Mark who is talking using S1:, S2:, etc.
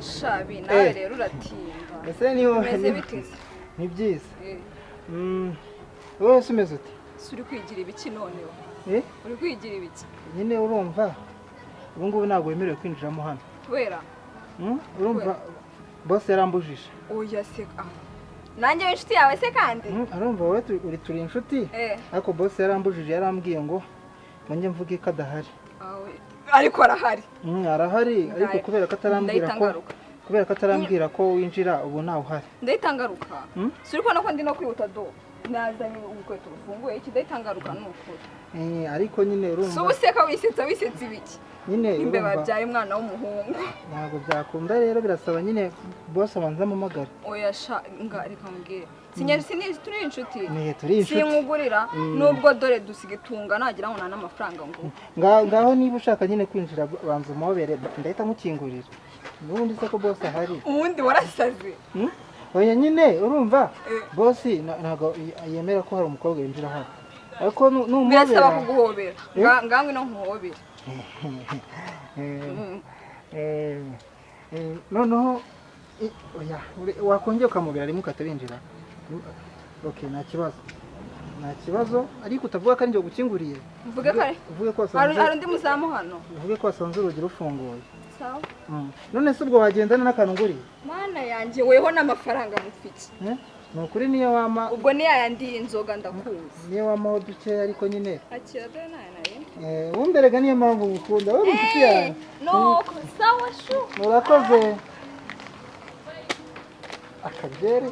S1: Shabi, nawe
S2: Eh.
S1: rero uratinda.
S2: Ese niho?
S1: Bimeze biteze?
S2: Ni byiza. Wowe se umeze ute?
S1: Se uri kwigira ibiki noneho?
S2: Eh?
S1: Uri kwigira ibiki?
S2: Nyine urumva, ubu ngubu ntabwo wemerewe kwinjiramo hano.
S1: Kubera?
S2: Urumva boss yarambujije.
S1: Oya se, ah. Nanjye w'inshuti yawe se kandi?
S2: Arumva wowe uri turi inshuti, ariko boss yarambujije, yarambwiye ngo njye mvuge ko adahari.
S1: Awe, ariko arahari.
S2: Arahari, ariko
S1: Ngayo.
S2: kubera ko atarambwira
S1: Ndahita
S2: ko
S1: ngaruka.
S2: kubera ko atarambwira ko winjira, ubu ntawe uhari.
S1: Ndahita ngaruka. Si uri kubona ko ndi no kwihuta? Do, nazanye urukweto rufunguye iki? Ndahita ngaruka, ni ukuri.
S2: Ariko nyine
S1: Si
S2: urumva
S1: ubu seka, wisetsa, wisetsa ibiki?
S2: Nyine
S1: imbeba
S2: urumva
S1: yabyaye umwana w'umuhungu.
S2: Ntabwo byakunda rero, birasaba nyine boss abanza amamagara.
S1: Oya sha, nga reka mbwire, sinya sini turi inshuti.
S2: Ni turi inshuti.
S1: Sinkugurira nubwo dore dusiga tunga nagira ngo nta n'amafaranga ngo
S2: Ngaho niba ushaka nyine kwinjira, banza umuhobere, ndahita mukingurira n'ubundi se ko boss ahari.
S1: Ubundi warasaze.
S2: Oya nyine urumva,
S1: Eh.
S2: boss ntabwo yemera ko hari umukobwa winjira hano, ariko numuhobera.
S1: Birasaba kuguhobera. Nga ngwino nkuhobere.
S2: Noneho oya, wakongera ukamubera rimwe ugahita winjira. Okay, nta kibazo, nta kibazo, ariko utavuga ko ari njye gukinguriye.
S1: Mvuge kare?
S2: Uvuge ko
S1: Hari
S2: wasanze
S1: hari undi muzamu hano.
S2: Uvuge ko wasanze urugi rufunguye.
S1: Sawa.
S2: None se ubwo wagendana n'akantu nguriye?
S1: Mana yanjye, weho n'amafaranga mufiki.
S2: Eh? Ni ukuri niyo wama
S1: Ubwo ni yayandi y'inzoga, ndakuzi.
S2: Niyo wamaho dukeya, ariko nyine
S1: Akira, dore nayo nari.
S2: Wumberega, niyo mpamvu ngukunda, wowe uri inshuti yanjye.
S1: Nuko sawa shu.
S2: Murakoze, akabyere.